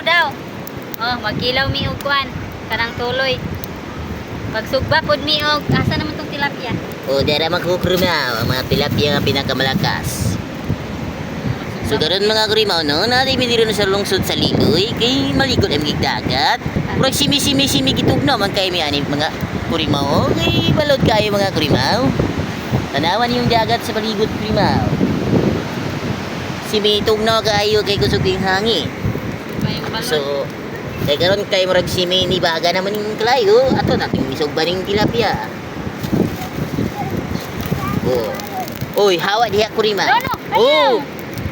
Daw. Oh, magkilaw mi og kuan kanang tuloy. Pagsugba pod mi og asa naman tong tilapia? O dara magkukrumaw ang mga tilapia nga pinakamalakas. So karon mga kurimaw no, natin mi diri sa lungsod sa Ligoy kay maligo ang dagat. Murag simi simi simi gitugno man kay mi ani mga kurimaw. Kay balod kayo mga kurimaw. Tanawan yung dagat sa palibot, kurimaw. Simi tugno kaayo kay kusog yung hangin. May balod. So kay karon kay murag simi ni baga naman yung kalayo, ato nating misugba ning tilapia. Oh. Uy, hawa diha, kurimaw. No, no, ayaw. Oh,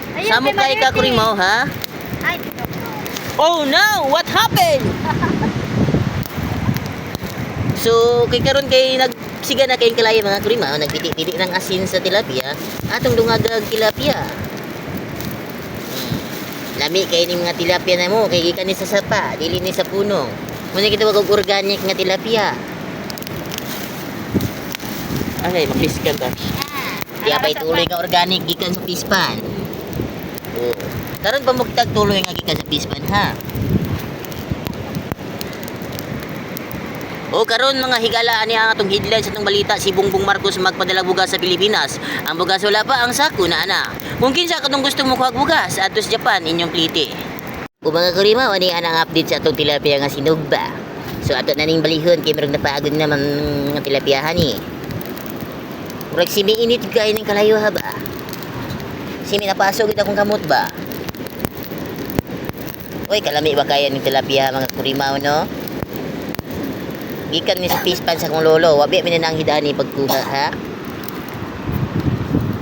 Ayaw, samo kay ka, Mariote. kurimaw, ha? Ay, Oh no, what happened? So, kay karon kay nagsiga na kay kalayo mga kurimaw, nagpiti-piti ng asin sa tilapia, atong dungagag tilapia. Lami kay ni mga tilapia na mo kay gikan ni sa sapa, dili ni sa puno. Muna kita og organic nga tilapia. Ay, mapiskan ta. Di apay tuloy nga organic gikan sa pispan. Oh. Karon pamugtag tuloy nga gikan sa pispan, ha. O karon mga higala, ani ang atong headline sa atong balita: si Bongbong Marcos magpadala bugas sa Pilipinas. Ang bugas wala pa, ang sako na ana. Kung kinsa katong gusto mo kuhag bugas adto sa Japan inyong plite. O mga kurima, ani ang update sa atong tilapia nga sinugba. So ato na ning balihon kay merong napagod naman nga tilapia hani. Murag simi init kay ning kalayo ha ba? Simi napaso gid akong kamot ba? Uy, kalami ba kaya ning tilapia mga kurimaw, no? Gikan ni sa pispan sa akong lolo, wabi mi na nang hidani pagkuha, ha?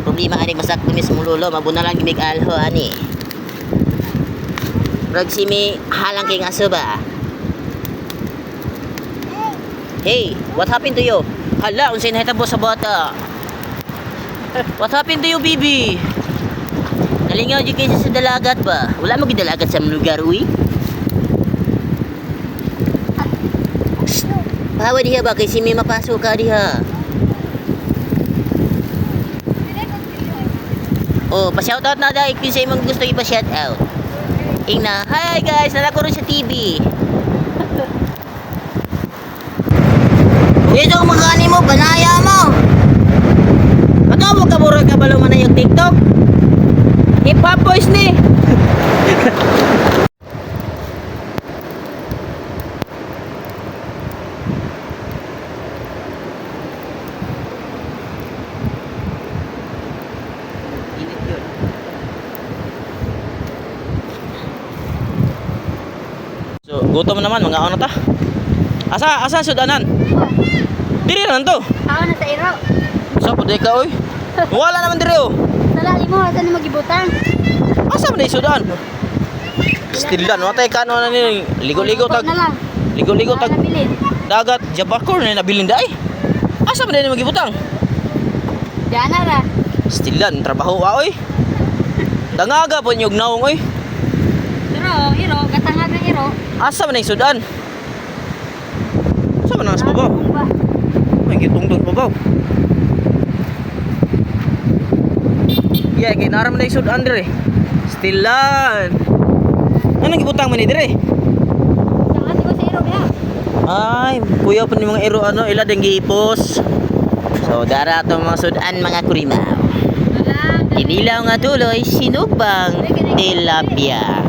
Problema ani masakto ni sa mong lolo, mabunalan gimig alho ani. Murag simi halang kay aso ba? Hey, what happened to you? Hala, unsay nahitabo sa bata? What happened to you, baby? Nalingaw jud kaysa sa dalagat ba? Wala mo gidalagat sa lugar, uy. Shh! Pahawa diha ba kay simi mapasok ka diha? Oh, pa-shoutout na dahil kung sa imong gusto ipa-shoutout. Ingna, hi guys, nalako ron sa TV. Dito ang mga mo, banaya mo. Ato mo kaburo ka balo man yung TikTok. Hip hop boys ni. Init yun. So, gutom naman, mga ano ta? Asa, asa sudanan? Diri na lang to. Ako na sa iro. Sa pwede ka, oy. Wala naman diri, oh. Sala mo asa ni magibutang. Asa man sudan? Still dan, watay kano na ni ligo-ligo tag Na lang. ligo-ligo tag Wala nabilin. dagat jabakor na nabilin dai. Asa man din magibutang? Diyan na ra. Still dan trabaho wa, oy. Dangaga po nyug naong, oy. Pero iro, katangag ang iro. Asa man ang sudan? Asa man ang sabaw? Ba? May gitungtong babaw. Yeah, kay naram na sudan dire. Still dan. Ano gibutang man ni dire? Saan ko sa iro biya? Ay, kuya pa ni mga iro ano, ila din giipos. So, dara atong mga sudan mga kurimaw. Wala. Kinilaw nga tuloy, sinugbang tilapia.